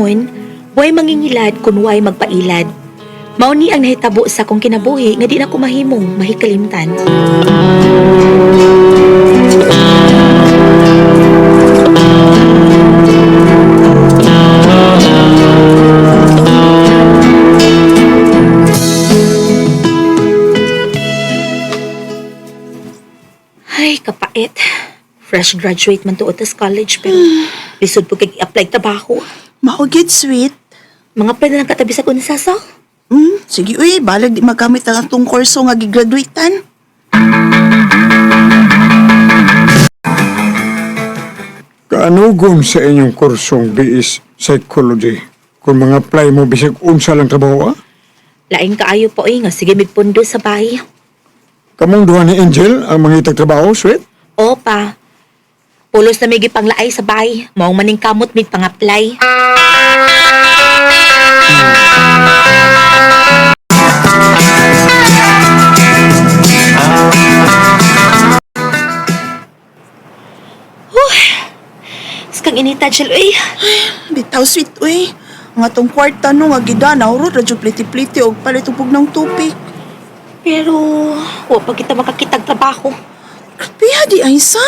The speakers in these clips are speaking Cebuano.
Giingon, way mangingilad kun way magpailad. Mao ni ang nahitabo sa akong kinabuhi nga di na ko mahimong mahikalimtan. Ay, kapait. Fresh graduate man tuod tas college pero lisod po kay i-apply trabaho. Mao gyud, sweet. Mga apply na lang katabi sa unsa sa. Sige uy, balag di magamit ang atong kurso nga gigraduatean. Kaanugon sa inyong kursong BS Psychology? Kung mga apply mo bisag unsa lang trabaho, ah? Laing kaayo po eh, nga sige migpundo sa bahay. Kamong duha ni Angel ang mangitag trabaho, sweet? Opa. Pulos na may gipanglaay sa bahay. Maong maning kamot mig pang-apply. Huh. Skang inita, Jill, uy. Bitaw sweet uy. Ang atong kwarta no nga gida naurod ra jud pliti-pliti og palit og ng tupik. Pero, wa pa kita makakitag trabaho. Grabe ha di ay sa.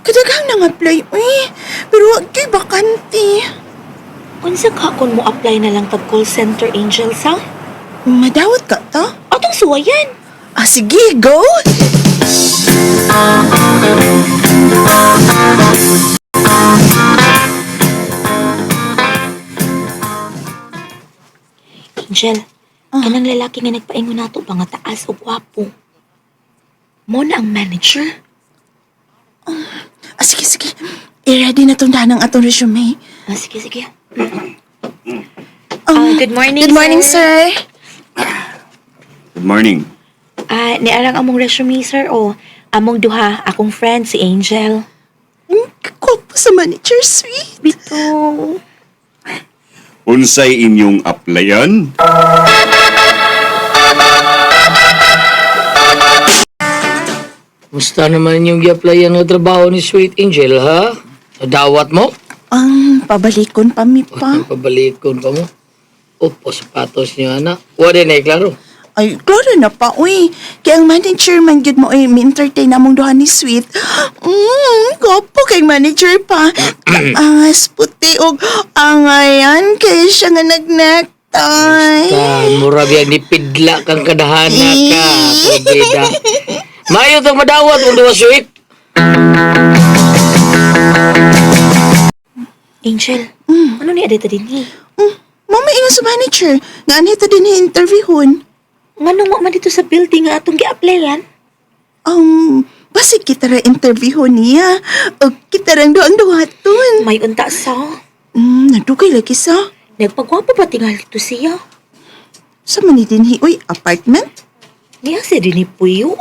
Kadaghang nang apply uy. Pero wa kay bakante. Unsa ka kung mo apply na lang tag call center, Angel, sa? Madawat ka ta? Atong suwayan. Ah, sige, go! Angel, kanang lalaki nga nagpaingon nato ba nga taas o gwapo? Mo na ang manager. Ah, sige, sige. I-ready na tong danang atong resume. Ah, sige, sige. Ah, good morning, Good morning, sir. Good morning. Ah, niarang among resume, sir, o among duha, akong friend, si Angel. Gwapo sa manager, sweet. Bito. Unsay inyong applyan? Musta naman yung gi-applyan nga trabaho ni Sweet Angel, ha? Dawat mo? Ang pabalikon pa mi pa. Ang pabalikon pa mo. Opo, sapatos niyo, anak. Wala na, eh, klaro. Ay, klaro na pa, uy. Kaya ang manager man gyud mo, uy, mi-entertain namong duha ni Sweet. Gwapo kay manager pa. Taas, puti, og angayan kay siya nga nag-necktie. Ta, mura biya ni pidla kang kadahana ka. Pobeda. Mayo tong madawat kung duwa, Sweet. Angel, ano ni adita din ni? Mama, ingon sa manager. Nga anhita din ni interviewon. Nganong wa man dito sa building nga atong gi-applyan? Basig kita ra interviewon niya. O kita rang doang duhaton. May unta sa. Nadugay lagi sa. Nagpagwapo pa tingali to siya. Sa man ni dinhi, uy, apartment? Niya siya din ni Puyo.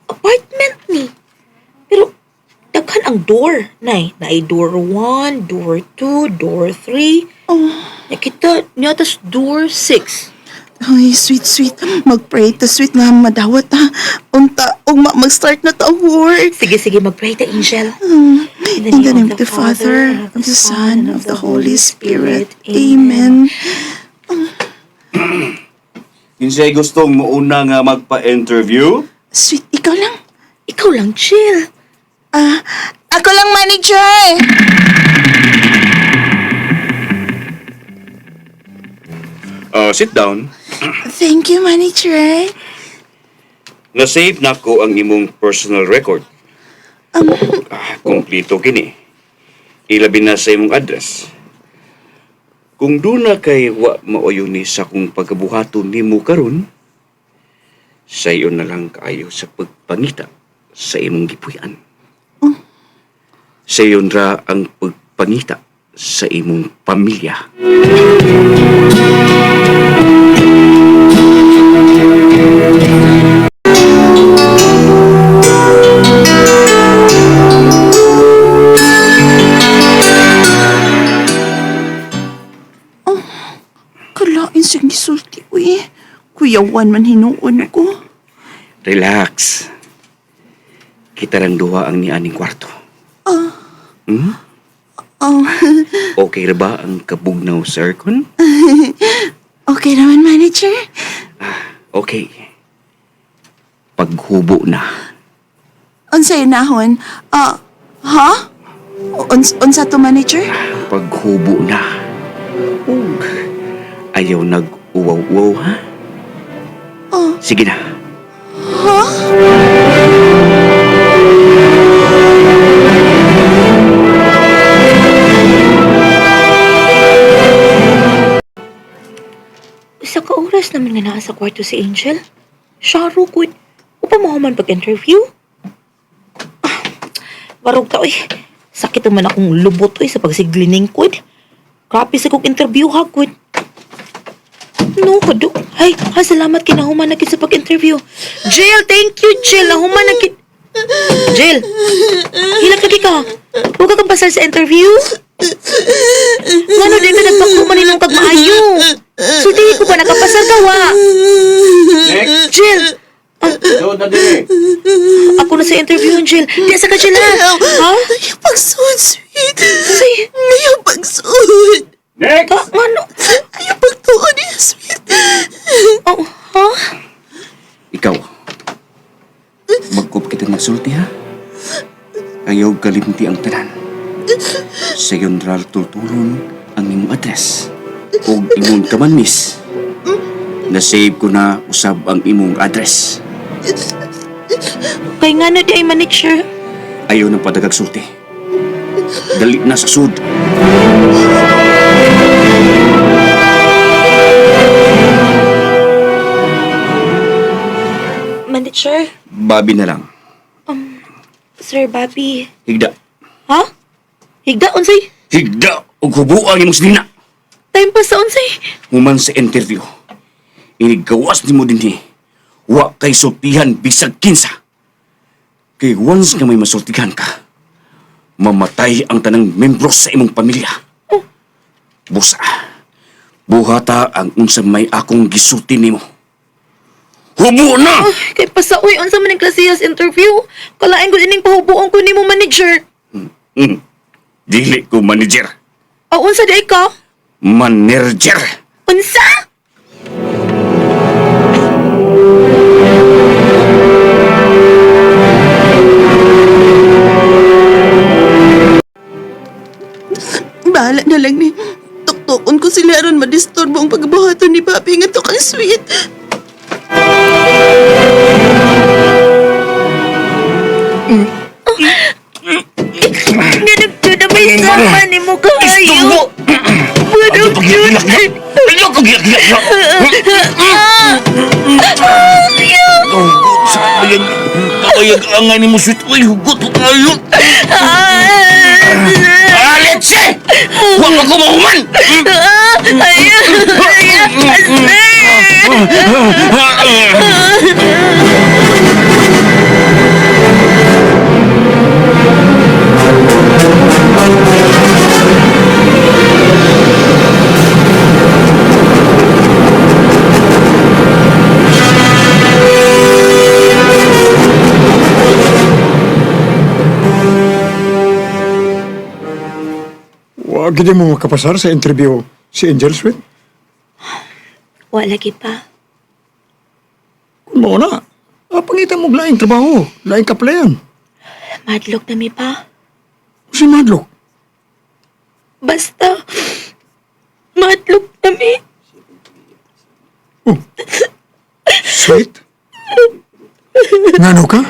Apartment ni. Pero, daghan ang door. Nay, naay door 1, door 2, door 3. Oh. Nakita niya tas door 6. Ay, sweet, sweet. Mag-pray to sweet nga madawat ha. Unta, ugma, mag-start na ta work. Sige, sige, mag-pray ta, Angel. In the name of the Father, of the Son, of the Holy Spirit. Amen. Kinsay gustong muuna nga magpa-interview? Sweet, ikaw lang. Ikaw lang, chill. Ah, ako lang manager. Sit down. Thank you, manager. Na-save na ko ang imong personal record. Ah, kompleto kini. Ilabi na sa imong address. Kung doon na kay wa maoyo ni sa kong pagkabuhaton nimo karon, sa iyo na lang kaayo sa pagpangita sa imong gipuy-an. Sa iyo ra ang pagpangita sa imong pamilya. Kalain sa gisulti, uy. Kuyawan man hinuon ko. Relax. Kita lang duha ang nianing kwarto. Ah. Hmm? Oh, Okay ra ba ang kabugnaw sa aircon? okay naman, manager. Okay. Paghubo na. Unsay nahon? Ah, ha? Unsa to, manager? Paghubo na. Ug ayaw nag-uwaw-uwaw, ha? Oh. Sige na. Ha? Usa ka oras naman nga naa sa kwarto si Angel. Siya rugod. Upa mo man pag-interview. Ah, barog ta, oy. Sakit naman akong lubot, oy, sa pagsiglingkod. Grabe sa kong interview, ha, gud. No, kado. Ay, ha, salamat kinahuman na kit sa pag-interview. Jill, thank you, Jill. Nahuman na kit. Jill, hilak lagi ka. Huwag ka kang pasal sa interview. Ngano din ka nagpakbo man ninong kag maayo. Sultihi ko pa nakapasar ka wa. Next! Jill, Doon na din. ako na sa interview, Jill. Di sa ka Jill ha. Ha? Ayaw pagsuod, sweet. Say, Ayaw pagsuod. Next! ka ngano? Ayaw pagtuon niya, sweet. Oh, ha? Ikaw, magkup kita magsulti, ha? Ayaw kalimti ang tanan. Sayon ral tultulon ang imong address. O ingon ka man, miss. Na-save ko na usab ang imong address. Kay ngano di ay manager. Ayaw ng padagag sulti. Dali na sa sud. Manager, Babi na lang. Sir Bobby. Higda. Ha? Higda unsay? Higda! Ug hubuang imong sinina. Time pa sa unsay? Human sa interview. Inigawas nimo dinhi. Wa kay sultihan bisag kinsa. Kay once nga may masultihan ka, mamatay ang tanang membro sa imong pamilya. Busa. Buhata ang unsa may akong gisulti nimo. Hubo na! Ay, kay pasaoy unsa man ang klasehas interview? Kalain ko ining pahubuon ko nimo manager. Dili ko manager. O unsa di ay ka? Manager. Unsa? Bahala na lang ni. Tuktukon ko sila aron madisturbo ang pagbuhaton ni Papi nga to kang sweet. Ganun na may sama ni mo kayo. Ganun yun. Ayaw ko giyak-giyak! Hugot sa ayag. Ayag angay ni mo sweet. Uy, hugot ko kayo. Aletsi! Huwag ako mahuman! Wa gid mo makapasar sa interview si Angel Sweet. Wala lagi pa. Kung mao na, pangita mo og laing trabaho, laing kaplayan. Madlok na mi pa. Si Madlock, Basta, madlok na mi. Oh. Sweet? Ngano ka?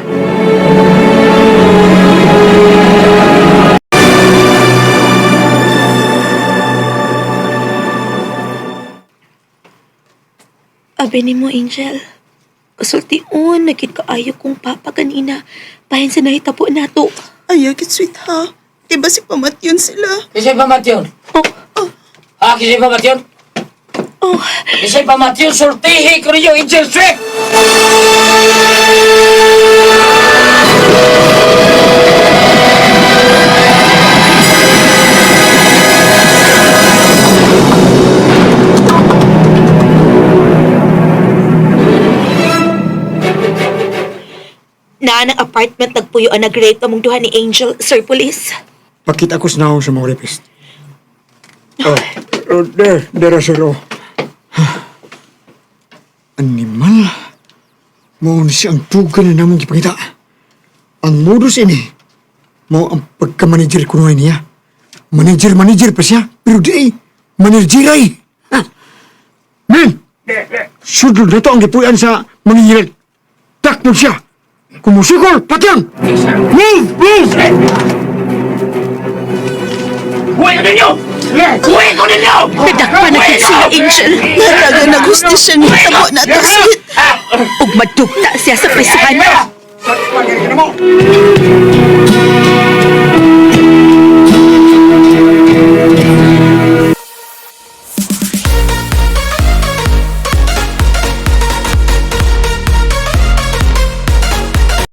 Abi ni mo, Angel. Kasultion, nagit kaayo kong papa kanina. Bahin sa nahitabo nato. Ayaw kit sweet ha. Di ba si pamatyon sila? Kisay pamatyon? Oh, Ha, kisay pamatyon? oh, Kisay pamatyon, sultihi ko ninyo, Angel Swift! Naa ng apartment nagpuyo ang nag-rape among duha ni Angel, Sir Police. Pakita ko sa naong sa mga rapist. Oh, oh, there, there, sir, oh. Animal. Mao ni siya ang tugan na namong gipangita. Ang modus ini, mao ang pagka-manager kunuhay niya. Manager, manager pa siya, pero di ay, manageray. Ha? Men, sudod na to ang gipuyan sa mangingilit. Takbo siya. Kumusikol, patyan! Move! Move! Huwi ko ninyo! Huwi ko ninyo! Nadakpan na gyud sila, Angel. Naraga na gusto siya ni tabo na to, Sweet. Ug madugta siya sa prisahan. Sakpan mo!